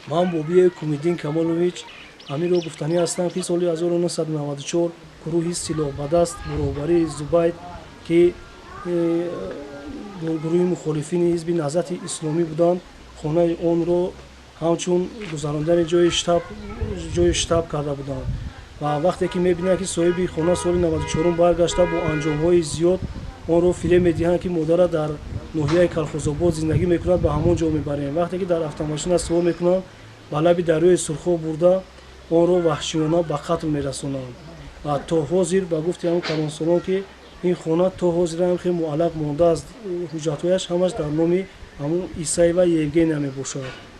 Ман, Бобиев Кумиддин Камолович, ҳаминро гуфтанӣ ҳастам, ки соли 1994 гурӯҳи силоҳбадаст бо роҳбарии Зубайд, ки гурӯҳи мухолифини ҳизби Наҳзати Исломӣ буданд, хонаи онро ҳамчун гузарондани ҷои штаб карда буданд. Ва вақте ки мебинанд, ки соҳиби хона соли 94-ум баргашта, бо анҷомҳои зиёд онро фиреб медиҳанд, ки модара дар ноҳияи Калхозобод зиндагӣ мекунад, ба ҳамон ҷо мебарем. Вақте ки дар автомошина сувор мекунанд, ба лаби дарёи Сурхоб бурда, онро ваҳшиёна ба қатл мерасонанд. Ва то ҳозир, ба гуфти ҳамон калонсолон, ки ин хона то ҳозирам хеле муаллақ мондааст, ҳуҷҷатҳояш ҳамаш дар номи ҳамун Исаева Евгения мебошад.